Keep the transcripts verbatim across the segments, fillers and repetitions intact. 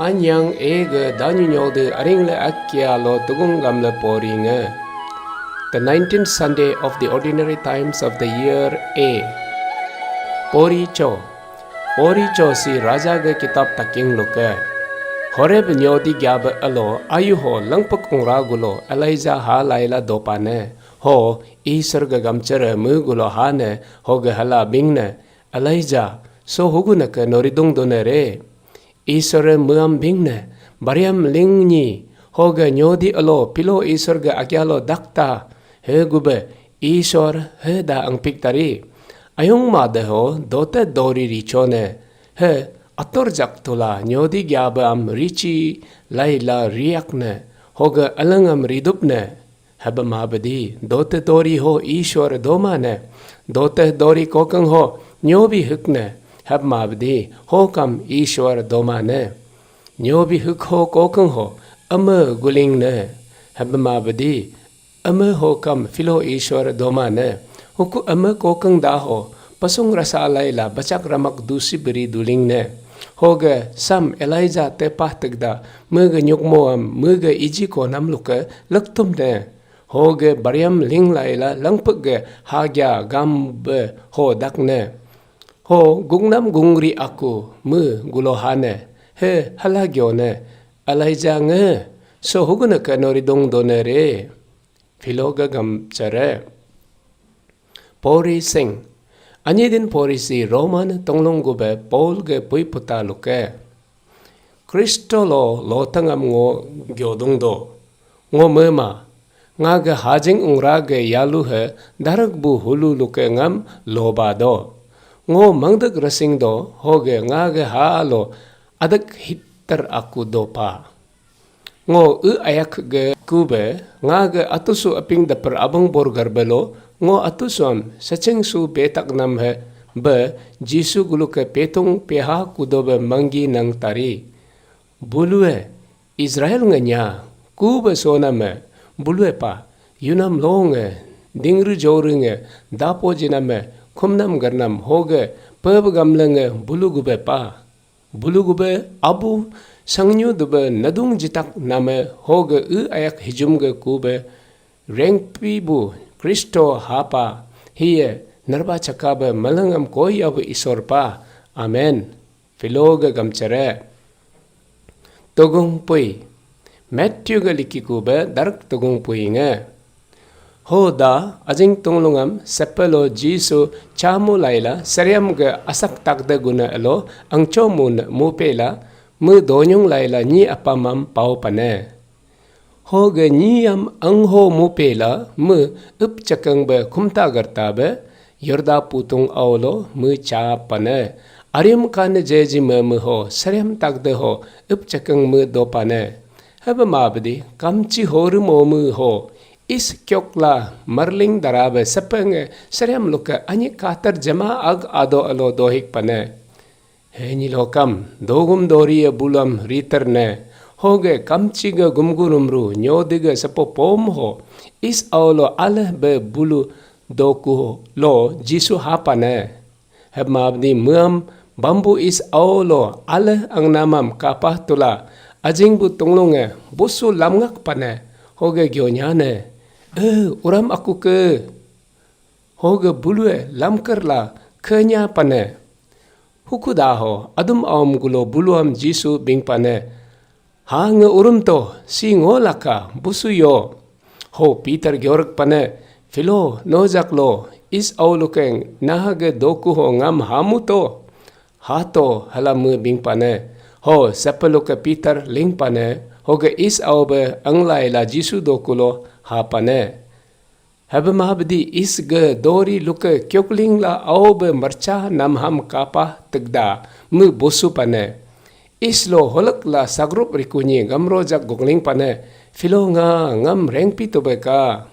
Anyang ege danyu nyode aringle akia lo tugung gamle pori nge. The nineteenth Sunday of the ordinary times of the year A. Pori cho. Pori cho si raja ge kitab taking luke. Horeb nyodi gyabe alo ayu ho langpek ungra gulo Elijah ha laila dopane. Ho Isor ge gamchere me gulo hane ho ge hala bingne. Elijah, so huguneke noridung done re. Isore meam bingne, bariam ling nyi, hoge nyodi alo pilo Isor ge agialo dakta, he gube Isor he da angpik tari. Ayung ma deho dote dori richone, he ator jak tula nyodi gyabe am richi laila riakne, hoge alangam ridupne. Heba mabdi, dote dori ho Ishwar domane, dote dori kokang ho nyobi hukne, heba mabdi, ho kam Ishwar domane. Nyobi huk ho kokang ho, ama guling ne, heba mabdi, ama ho kam filo Ishwar domane, huku ama kokang da ho, pasung rasa alai la bachak ramak dusi beri duling ne. Hoge sam Elijah te pah tegda, mege nyukmo am, mege iji ko nam luke lektum ne. Hoge bariam ling laila langpek ge hagya gam be ho dakne. Ho gungnam gungri aku me gulo hane. He hala gyone. Elijah nge. So hugune ke noridung done re. Philo ge gam chere. Pori sing. Anyi din pori si Roman tonglong gube Paul ge pui puta luke. Kristo lo lotangam ngo gyodung do. Ngo mema, nga ge hajing ungra ge yalu he darak bu hulu luke ngam loba do. Ngo mangdek resing do, hoge nga ge ha lo adak hitter aku dopa. Ngo e ayak ge kube, nga ge atusu aping dapar abang bor garbelo, ngo atusu am saching su betak nam he be Jisu guluke petung peha kudobe manggi nang tari. Bulue, Israel nge nya, kube soname, bulue pa, yunam longe, dingru joru nge, dapo jiname, khumnam garnam hoge, pebe gamle nge, bulu gube pa. Bulu gube, abu, sangyu dube, nadung jitak name, hoge, e ayak hijum ge kube, rengpi bu, Kristo hapa, hiye, narba chakabe, malangam koi abu Isor pa. Amen. Philo ge gamchere. Tugung pui. Matthew ge likiku be darak tugung pui nge. Ho da ajing tunglungam sepelo Jisu chamu laila seriam ge asak takde guna elo angcho mun mupela me donyung laila nyi apamam pau pane. Hoge nyiam angho mupela me ip chakang be khumta garta be yorda putung aulo me cha pane. Arim kane jeji me me ho seriam takde ho ip chakang me do pane. Hebe mabdi kamchi horu mo me ho is kyokla marling darabe sepenge seriam luke anyi katar jema ag ado alo dohik pane. He nyi lokam, dogum dori e bulam ritar ne, hoge kamchi ge gumgurum ru nyodi ge sepo pom ho, is aulo aleh be bulu doku lo Jisu hapa ne. Heb mabdi muam bambu is aulo aleh angnamam kapah tula, ajing bu tunglung e busu lamngak pane, hoge gyonya ne. Eh, uram aku ke. Hoge bulue lamker la kenya pane. Hukuda ho adum aum gulo buluam Jisu bing pane. Ha nge urum to si ngo laka busu yo. Ho Peter gyorek pane. Philo nojak lo is au lukeng naha ge doku ho ngam hamu to. Ha to hala me bing pane. Ho sepeluke Peter ling pane. Hoge is au be anglai la Jisu doku lo ha pane. Hebe mabdi is ge dori luke kyokling la au be mercha namham kapa tegda me bosu pane. Is lo holak la sagrup rikunyi gamro jak gokling pane. Philo nga ngam rengpi tobe ka.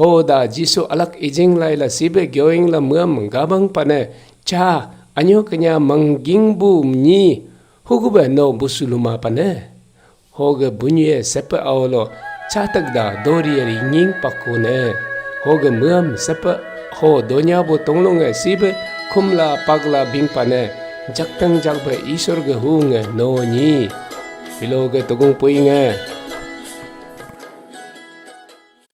Ho da Jisu alak ijing lai la sibe gyoing la muam gabang pane. Cha anyo kenya mangging bu nyi hugube no bosu luma pane. Hoge bunye sepe aulo chatak da dori ari nying pakune. Hoge muam sepe ho donya bu tonglunge sibe kumla pagla bingpane. Jaktang jakbe Isor ge hunge no nyi. Pilo gv Tugung Pui ngv